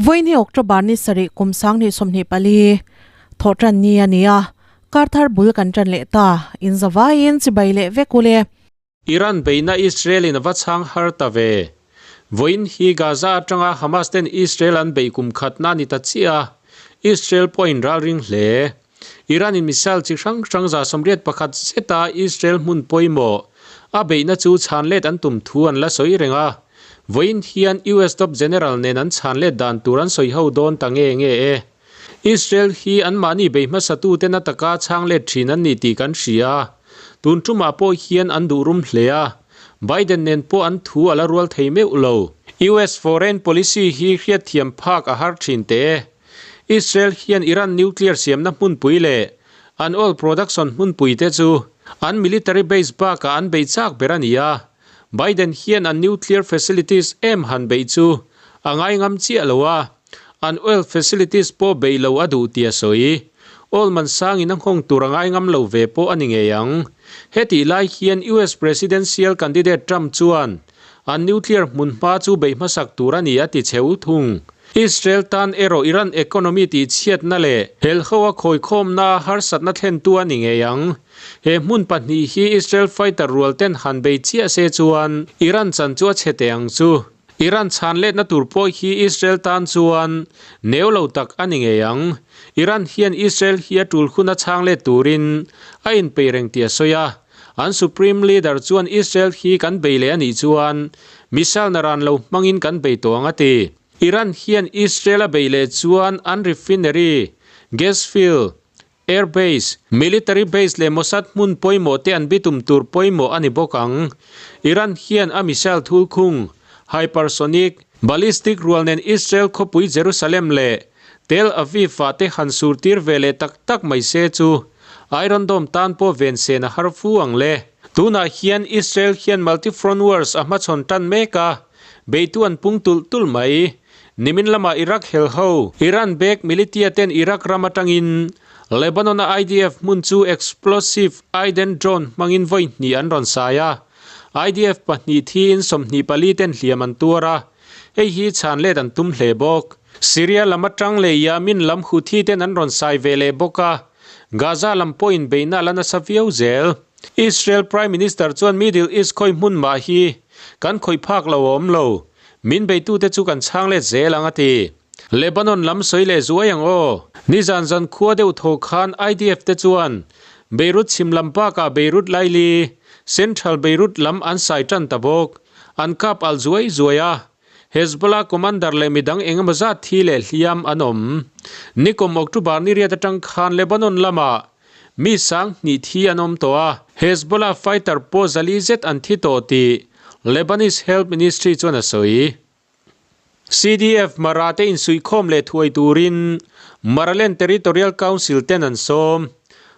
Vawiin hi October ni sarih kum 2024 thawhtan ni a ni a, kar thar bul kan tan leh ta, in zavaiin chibai leh vek ule. Iran beihna Israel in a va chhang har ta ve. Vawiin hi Gaza atanga Hamas ten Israel an beih kum khatna a ni ta chiah a, Israel pawh a inralring hle. Iran in missile chi hrang hrang 81 zeta Israel hmun pawimawh a beihna chu chhan let an tum thu an la sawi reng a, vawiin hian US top general nen an chhan let dan tur an sawi ho dawn ta nge nge e. Israel hi anmahni bei hmasatute na taka chhang let thin an ni tih kan hria a, tun tumah pawh hian an duh rum hle a, Biden nen pawh an thu a la rual thei meuh lo. US foreign policy hi hriatthiam phak a har thin teh e. Israel hian Iran nuclear siamna hmunpui leh an oil production hmunpui te chu an military base bakah an bei chak ber a ni a, Biden hian an nuclear facilities em han beih chu a ngaingam chiah lo a, an oil facilities pawh beih lo a duh tih a sawi. Oil man sangin a nghawng tur a ngaingam lo ve pawh a ni ngei ang. Hetih lai hian US presidential candidate Trump chuan an nuclear hmunhma chu beih hmasak tur a ni a ti cheu thung. Israel tan erawh Iran economy tih chhiatna leh helho a khawikhawmna harsatna thlentu a ni ngei ang. He hmun pahnih hi Israel fighter rual ten han bei chiah se chuan Iran chan chu a chhe teh ang chu. Iran chhan letna tur pawh hi Israel tan chuan neu lo tak a ni ngei ang. Iran hian Israel hi a tul hun a chhang let turin a inpeih reng tih a sawi a. An Supreme Leader chuan Israel hi kan bei leh a nih chuan missile naran lo hmangin kan bei tawh ang a ti. Iran hian Israel a bei leh chuan an refinery, gas field, air base, military base leh Mossad hmun pawimawh te an bitum tur pawimawh a ni bawk ang. Iran hian a missile thulkhung, hypersonic, ballistic rual nen Israel khawpui Jerusalem leh Tel Aviv ah te han surtir ve leh tak tak mai se chu Iron Dome tan pawh ven sen a har fu ang le. Tunah hian Israel hian multi-front wars a hmachhawn tan mek a, beitu an pung tulh tulh mai. Nimin lamah Iraq hel ho, Iran back militia ten Iraq ram atangin Lebanon a IDF hmun chu explosive Aiden drone hmangin vawi hnih an rawn sai a, IDF pahnih thiin 24 ten hliam an tuar a, hei hi chhan let an tum hle bawk. Syria lam atang leh Yamin lam Houthi ten an rawn sai ve leh bawk a, Gaza lam pawhin beihna a la nasa viau zel. Israel Prime Minister chuan Middle East khawi hmun mah hi kan khawih phak lo a awm lo, min beitute chu kan chhang let zel ang a ti. Lebanon lam sawi leh zuai ang aw. Nizan zan khua deuh tho khan IDF te chuan Beirut chhim lam bakah Beirut laili, Central Beirut lam an sai tan ta bawk. An kap alh zuai zuai a. Hezbollah commander leh midang engemaw zat thi leh hliam an awm. Nikum October ni riat atang khan Lebanon lamah mi 2000 thi an awm tawh a, Hezbollah fighter pawh 400 zet an thi tawh tih Lebanese Health Ministry chuan a sawi. CDF Mara te insuihkhawm leh thuai turin Maraland Territorial Council ten an sawm.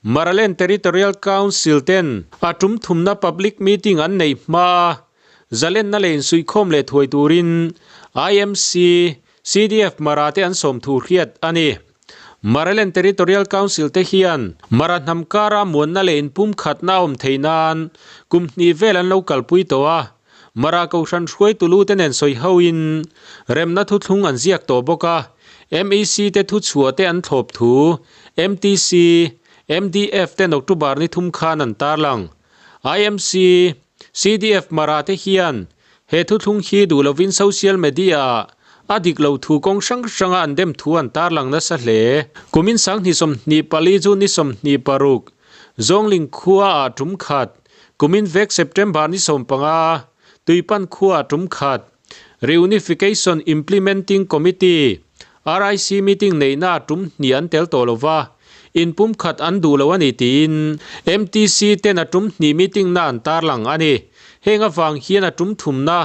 Maraland Territorial Council ten a tum thumna public meeting an neih hma a, Zalenna leh insuihkhawm leh thuai turin IMC, CDF Mara te an sawm thu hriat a ni. Maraland Territorial Council te hian Mara hnam kara muanna leh inpumkhatna a awm theih nan kum hnih vel an lo kalpui tawh a, Mara Kohhran hruaitu lu te nen sawi hoin remna thuthlung an ziak tawh bawk a, MEC te thuchhuah te an thlawp thu MTC, MDF ten October ni thum khan an tarlang. IMC, CDF Mara te hian he thuthlung hi duh lovin social media ah a dik lo thu kawng hrang hranga an dem thu an tarlang nasa hle. Kumin 2024 chu ni 26, Zawngling khua ah tum khat, kumin vek September ni 15, Tuipan khua ah tum khat, Reunification Implementing Committee, RIC meeting neihna ah tum hnih an tel tawh lova, inpum khat an duh lo a ni tiin MTC ten a tum hnih meeting na an tarlang a ni. Heng avang hian a tum thumna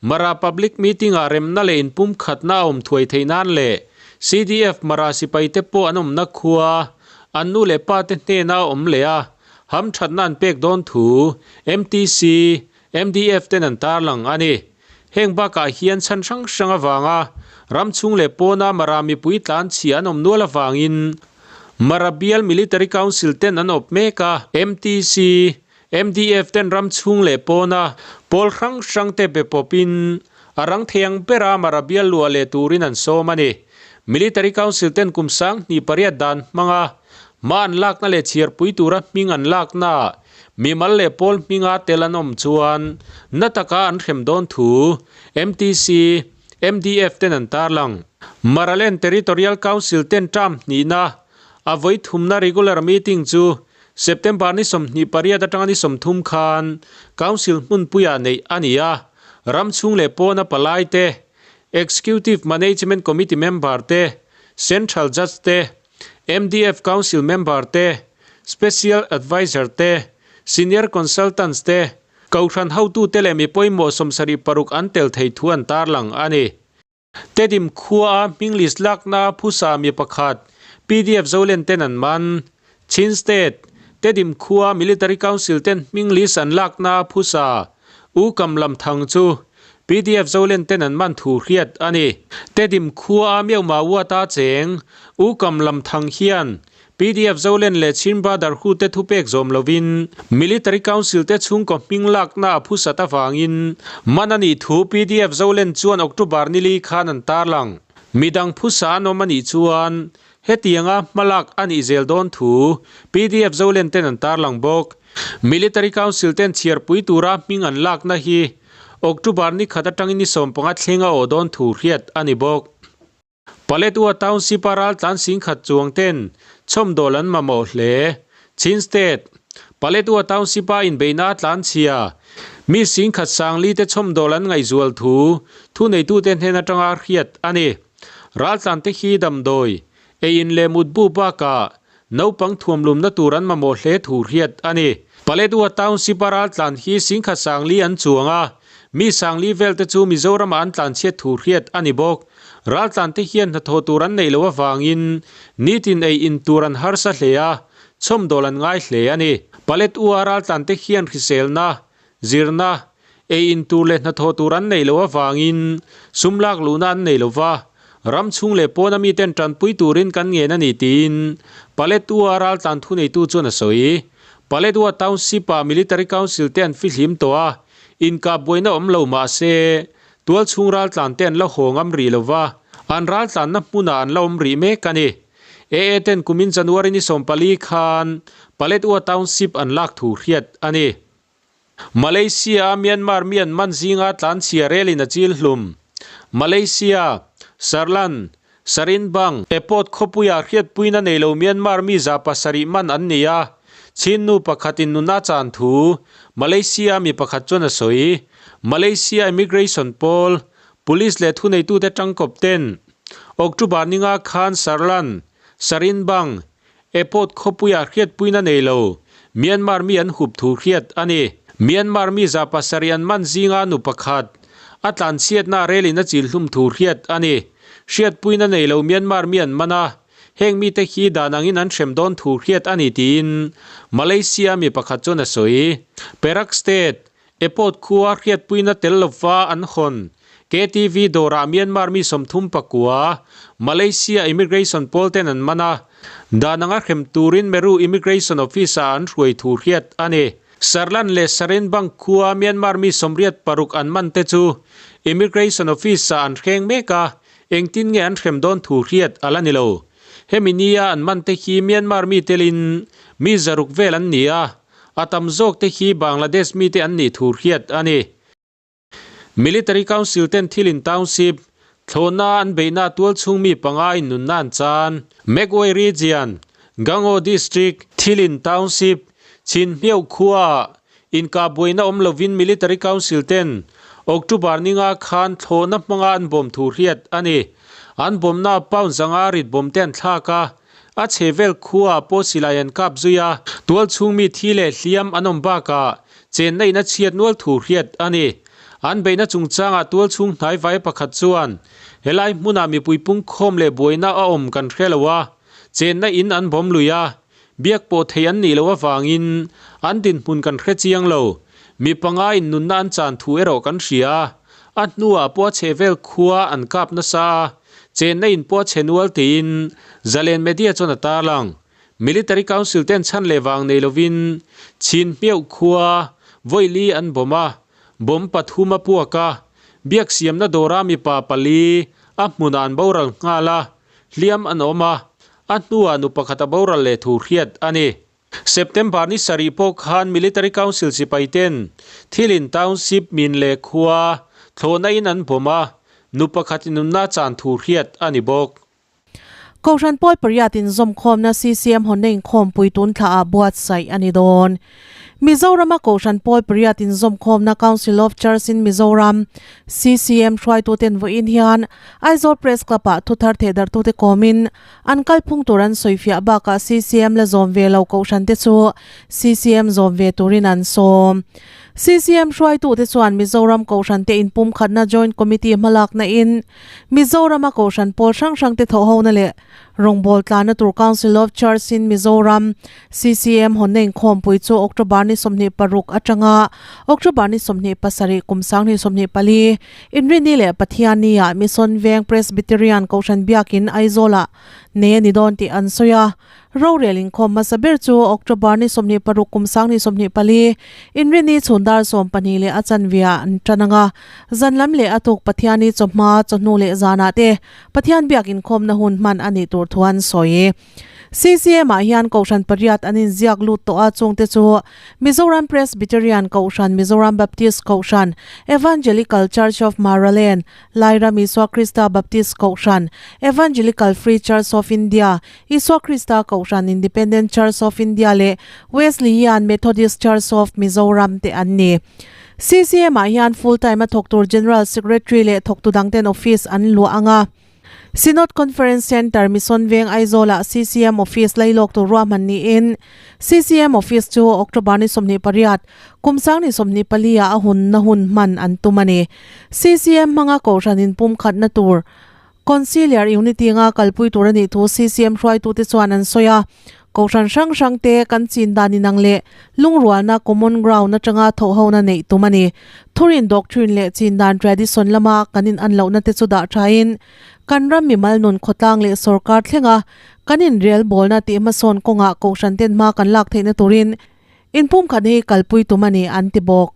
Mara Public meeting ah remna leh inpum khatna a awm thuai theih nan leh CDF Mara sipai te pawh an awmna khua an nu leh pa te hnena a awm leh a hamthatna an pek dawn thu MTC, MDF ten an tarlang a ni. Heng bakah hian chhan hrang hrang avanga ram chhung leh pawna Mara mipui tlan chhia an awm nual avangin Mara Bial Military Council ten an awp mek a, MTC, MDF ten ram chhung leh pawna pawl hrang hrang te be pawpin A rang thei ang bera Mara bial luah leh turin an sawm a ni. Military Council ten kum 2008 dan hmanga hma an lakna leh chhiarpui tura hming an lakna mimal leh pawl hminga tel an awm chuan na taka an hrem dawn thu MTC, MDF ten an tarlang. Maraland Territorial Council ten term hnihna a vawi thumna regular meeting chu September ni 28 atanga ni 30 khan Council hmunpuiah neih a ni a, ram chhung leh pawna palai te, Executive Management Committee member te, Central Judge te, MDF Council member te, Special Adviser te, Senior Consultants te, Kohhran hotute leh mi pawimawh 76 an tel thei thu an tarlang a ni. Tedim khua a hming list lakna phusa mi pakhat PDF Zolen ten an man. Chin State, Tedim khua Military Council ten hming list an lakna phusa U Kam Lam Thang chu PDF Zolen ten an man thu hriat a ni. Tedim khua a Myauma Ward-a cheng U Kam Lam Thang hian PDF Zolen leh Chin Brotherhood te thupek zawm lovin Military Council te chhungkaw hming lakna a phusat avangin man a nih thu PDF Zolen chuan October ni li khan an tarlang. Midang phusa an awm a nih chuan hetianga hmalak a nih zel dawn thu PDF Zolen ten an tarlang bawk. Military Council ten chhiarpui tura hming an lakna hi October ni khat atangin ni 15 thleng a awh dawn thu hriat a ni bawk. Paletwa Township a raltlan 10,000 chuang ten chhawmdawl an mamawh hle. Chin State, Paletwa Township a inbeihna a tlanchhia. Mi 10,000 sangli te chhawmdawl an ngaihzual thu thuneitute hnen atanga hriat a ni. Raltlan te hi damdawi, ei in leh mutbu bakah naupang thuamlumna tur an mamawh hle thu hriat a ni. Paletwa Township a raltlan hi 10,000 sangli an chuang a, mi sangli vel te chu Mizoramah an tlanchhiat thu hriat a ni bawk. Raltlan te hian hnathawh tur an neih loh avangin nitin ei in tur an harsa hle a, chhawmdawl an ngai hle a ni. Paletwa raltlan te hian hriselna, zirna, ei in tur leh hnathawh tur an neih loh avangin sum lak luhna an nei lova, ram chhung leh pawna miten tanpui turin kan ngen a ni tiin Paletwa raltlan thuneitu chuan a sawi. Paletwa Township-ah Military Council te an fihlim tawh a, inkah buaina awm lo mah se tual chhung raltlan te an la haw ngam rih lova, an raltlanna hmunah an la awm rih mek a ni. AA ten kumin January ni 14 khan Paletwa Township an lak thu hriat a ni. Malaysia-a Myanmar mi an man zinga tlanchhia relin a chil hlum. Malaysia, Sarlan, Sarinbang, Airport khawpuia hriatpuina nei lo Myanmar mi 700 man an ni a, Chin nu pakhatin nuna chan thu Malaysia-a mi pakhat chuan a sawi. Malaysia Immigration pawl, Police leh thuneitute tangkawp ten October ninga khan Sarlan, Sarinbang, Airport khawpuia hriatpuina nei lo Myanmar mi an hup thu hriat a ni. Myanmar mi 700 an man zinga nu pakhat a tlanchhiatna relin a chil hlum thu hriat a ni. Hriatpuina nei lo Myanmar mi an man a, heng mite hi dan angin an hrem dawn thu hriat a ni tiin Malaysia mi pakhat chuan a sawi. Perak State, Airport khua hriatpuina tel lova an hawn KTV dawrah Myanmar mi 39 Malaysia Immigration pawl ten an man a, dan anga hrem turin Meru Immigration Office-ah an hruai thu hriat a ni. Sarlan leh Sarenbang khua Myanmar mi 86 an man te chu Immigration Office-ah an hreng mek a, engtin nge an hrem dawn thu hriat a la ni lo. Hemi nia an man te hi Myanmar mi telin mi 600 vel an ni a, a tam zawk te hi Bangladesh mi te an nih thu hriat a ni. Military Council ten Thilin Township, thlawhna an beihna tual chhung mi panga in nunna an chan. Magway Region, Gangaw District, Thilin Township, Chin Hmiau khua inkah buaina awm lovin Military Council ten October ninga khan thlawhna hmanga an bawm thu hriat a ni. An bawmna pound 500 rit bawm te an thlak a, a chhe vel khua pawh silai an kap zui a, tual chhung mi thi leh hliam an awm bakah chenna in a chhiat nual thu hriat a ni. An beihna chungchangah tual chhung hnai vai pakhat chuan helai hmunah mipui pungkhawm leh buaina a awm kan hre lo a, chenna in an bawm lui a, biak pawh thei an nih loh avangin an dinhmun kan hre chiang lo. Mi panga in nunna an chan thu erawh kan hria a, a hnuah pawh a chhe vel khua an kap nasa a, chenna in pawh a chhe nual tiin Zalen Media chuan a tarlang. Military Council ten chhan leh vang nei lovin Chin Hmiauh khua vawi li an bawm a, bomb pathum a puak a. Biak siamna dawra mipa pali a hmunah an boral nghal a, hliam an awm a, a hnuah nu pakhat a boral leh thu hriat a ni. September ni sarih pawh khan Military Council sipai ten Thilin Township min leh khua thlawhna in an bawm a, nu pakhat inunna chan thu hriat a ni bawk. Kohhran pawl pariat inzawmkhawmna CCM hawnna inkhawmpui tun thla ah buatsaih a ni dawn. Mizorama Kohhran pawl pariat inzawmkhawmna Council of Church in Mizoram, CCM, hruaituten vawiin hian Aizawl Press Club ah thuthar thehdarhtute kawmin an kalphung tur an sawifiah bakah CCM la zawm ve lo Kohhran te chu CCM zawm ve turin an sawm. CCM hruaitute chuan Mizoram Kohhran te inpumkhatna Joint Committee hmalakna in Mizorama Kohhran pawl hrang hrangte thawhhona leh rawngbâwl tlânna tur Council of Church in Mizoram, CCM, hawnna inkhawmpui chu October ni 26 aṭanga October ni 27 kum 2024, Inrinni leh Pathianni-ah Mission Veng Presbyterian Kohhran Biakin Aizawlah nei a ni dawn tih an sawi a. Rorel inkhawm hmasa ber chu October ni 26 kum 2024, Inrini chhun dar 12 leh a chanve-ah an tan ang a, zan lam leh a tuk Pathiani chawhma, chawhnu leh zanah te Pathian biak inkhawmna hun hman a nih tur thu an sawi. CCM-ah hian Kohhran pariat an inziak lut tawh a, chungte chu Mizoram Presbyterian Kohhran, Mizoram Baptist Kohhran, Evangelical Church of Maraland, Lairam Isua Krista Baptist Kohhran, Evangelical Free Church of India, Isua Krista Kohhran Independent Church of India leh Wesleyan Methodist Church of Mizoram te an ni. CCM ah hian full time a thawk tur General Secretary leh thawktu dangten office an luah ang a. Synod Conference Centre Mission Veng Aizawl ah CCM office lailawk tur ruahman niin CCM office chu October ni 28, kum 2024 ah a hunna hun hman an tum a ni. CCM hmanga Kohhran inpumkhatna tur Conciliar Unity anga kalpui tur a nih thu CCM hruaitute chuan an sawi a, Kohhran hrang hrangte kan chin dan inang leh lungrualna common ground atanga thawhhona neih tum a ni. Thurin doctrine leh chin dan tradition lama kan in an lohna te chu dah thain kan ram mimal nun khawtlang leh sorkar thlenga kan inrelbawlna tih hmasawn kawngah Kohhran ten hma kan lak theihna turin Inpumkhat hi kalpui tum a ni an ti bawk.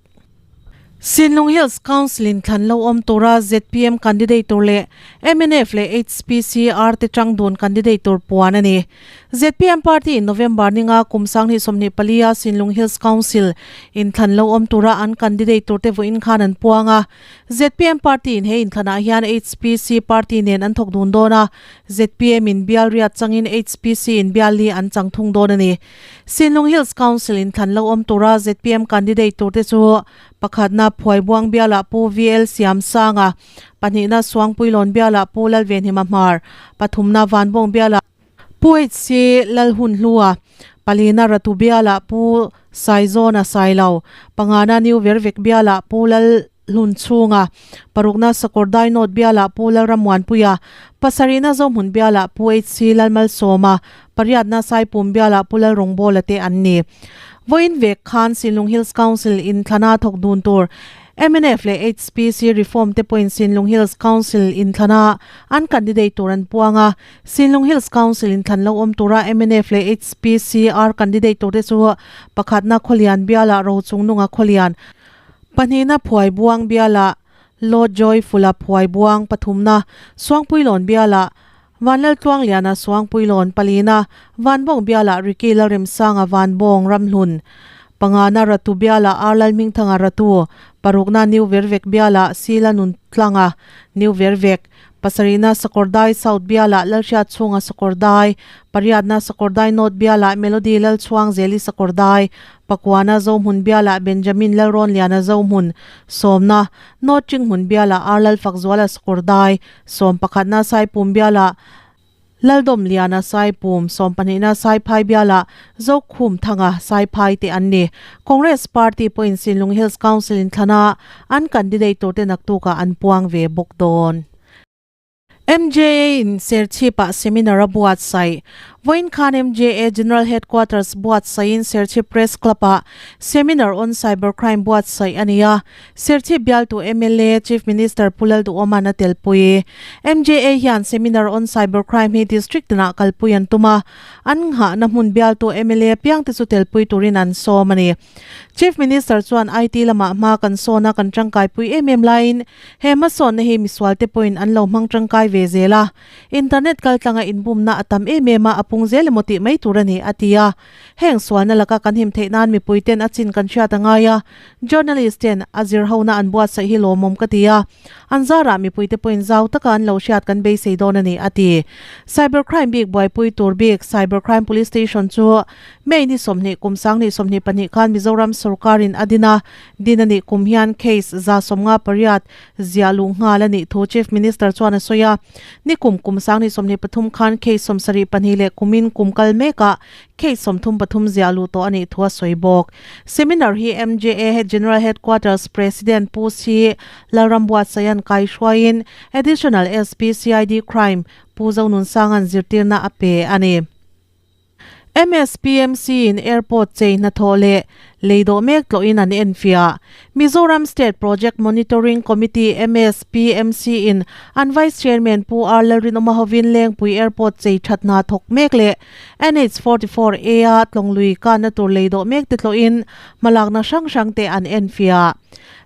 Sinlung Hills Council in thlan lo awm tura zpm candidate tur leh mnf leh HPCR te tang dun candidate tur puan a ni. Zpm party in November ninga kum 2024 a Sinlung Hills Council in thlan lo awm tura an candidate tur te vawiin khan an puang a. Zpm party in he inthlanah hian HPC party nen an thawk dun dawn a, zpm in bial riat changin HPC in bial li an chang thung dawn a ni. Sinlung Hills Council in thlan lo awm tura zpm candidate turte chu pakhatna Phuaibuang bialah Pu VL Siamsanga, pahnihna Suangpuilawn bialah Pu Lalvenhima Hmar, pathumna Vanbawng bialah Pu HC Lalhunhlua, palina Ratu bialah Pu Saizawna Sailo, pangana New Vervek bialah Pu Lal Hlun chhunga parukna Sakawr Dainawt bialah Pu Lalrammuanpuia, pasarihna Zohmun bialah Pu HC Lalmalsawma, pariatna Saipum bialah Pu Lalrawngbawla te an ni. Vawiin vek khan Sinlung Hills Council in thlana thawk dun tur mnf leh HPC Reform te pawhin Sinlung Hills Council in thlana an candidate tur an puang a, Sinlung Hills Council in thlan lo awm tura mnf leh HPCR candidate tur te chu pakhatna Khawlian bialah Rochungnunga Khawlian, Pahnihna Phuaibuang bialah Lord Joyful-a Phuaibuang pathumna, Suangpuilawn bialah Vanlaltluangliana Suangpuilawn palina, Vanbawng bialah Ricky Lalremsanga Vanbawng Ramhlun pangana, Ratu bialah R Lalhmingthanga Ratu parukna, New Vervek bialah Sila Nuntlanga New Vervek Pasarihna Sakawrdai South bialah Lalhriat chhunga Sakawrdai, pariatna Sakawrdai North bialah Melody Lalchhuangzeli Sakawrdai, pakuana Zohmun bialah Benjamin Lalrawnliana Zohmun, sawmna North Chinghmun bialah R Lalfakzuala Sakawrdai, sawm pakhatna Saipum bialah Laldawmliana Saipum, sawmpahnihna Saiphai bialah Zokhum Thanga Saiphai te an ni. Congress Party pawhin Sinlung Hills Council in thlana an candidate turte naktukah an puang ve bawk dawn. MJA in Serchhip-ah seminar a buatsaih. Vawiin khan MJA General Headquarters buatsaihin Serchhip Press Club-ah Seminar on Cyber Crime buatsaih a ni a, Serchhip bialtu mla Chief Minister Pu Lalduhawma'n a telpui. MJA hian Seminar on Cyber Crime hi District tinah kalpui an tum a, an nghahna hmun bialtu mla apiangte chu telpui turin an sawm a ni. Chief Minister chuan IT lamah hma kan sawn a, kan tangkaipui em em laiin he hmasawnna hi misualte pawhin an lo hmang tangkai ve zel a, Internet kaltlanga inbumna a tam em em a, a pung zel emaw tih mai tur a ni, a ti a. Heng sualna laka kan him theih nan mipui ten a chin kan hriat a ngai a, journalist ten a zir hona an buatsaih hi lawmawm ka ti a, an zarah mipui te pawhin zau taka an lo hriat kan beisei dawn a ni, a ti. Cyber crime bik buaipui tur bik Cyber Crime Police Station chu May ni 20 kum 2022 khan Mizoram sorkarin a din a, din a nih kum hian case 58 Ziah luh nghal a nih thu Chief Minister chuan a sawi a, nikum kum 2023 khan case 72 leh kumin kum kal mekah case 33 ziah luh tawh a nih thu a sawi bawk. Seminar hi MJA General Headquarters President Pu Si Lalrambuatsaia'n kaihruaiin Additional SP CID Crime Pu Zonunsanga'n zirtirna a pe a ni. MSPMC in airport chei hnathawh leh lei dawh mek tlawhin an enfiah. Mizoram State Project Monitoring Committee, MSPMC, in an Vice Chairman Pu R Lalrinawma hovin Lengpui Airport chei that hna thawk mek leh NH 44 A a tlawnglui kanna tur lei dawh mek te tlawhin hmalakna hrang hrang te an enfiah.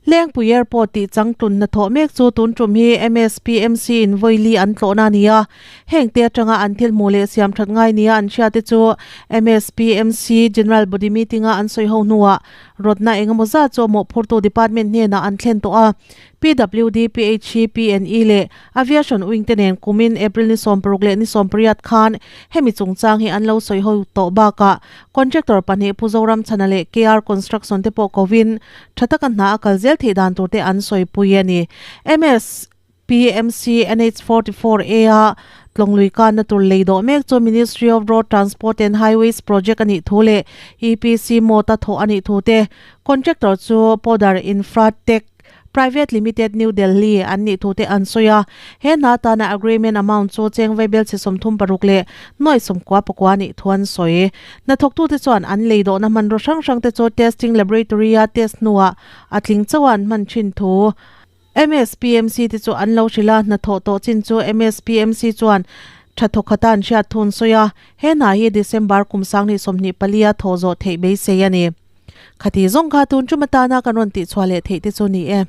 Lengpui Airport tih changtlun hnathawh mek chu tun tum hi MSPMC in vawi an tlawhna a ni a. Heng te atanga an thil hmuh leh siam that ngai nia an hria te chu MSPMC General Body Meeting a an sawi ho hnuah rawtna engemaw zat chu mawhphurtu department hnenah an thlen tawh a. PWD, PHE, PNE leh Aviation Wing te nen kumin April ni 16 leh ni 18 khan hemi chungchang hi an lo sawi ho tawh bakah Contractor pahnih Pu Zoramchhana leh KR Construction te pawh kovin tha taka hna a kal zel theih dan tur te an sawipui a ni. MS. PMC NH 44 A a tlawnglui kanna tur lei dawh mek chu Ministry of Road Transport and Highways project a nih thu leh EPC mode a thawh a nih thu te contractor chu Podar Infra Tech Private Limited New Delhi an nih thu te an sawi a. He hna tana agreement amount chu cheng vaibel chhe 36 leh nuai 99 a nih thu an sawi. Hnathawktute chuan an lei dawhna hmanraw hrang hrang te chu testing laboratory a test hnuah a tling chauh a an hman thin thu MSPMC te chu an lo hrilh a, hnathawh tawh chin chu MSPMC chuan tha thawk khata an hriat thun sawi a, he hna hi December kum 2024 a thawh zawh theih beisei a ni. Khati zawng kha tun tum atana kan rawn tihchhuah leh theih te chu ni e.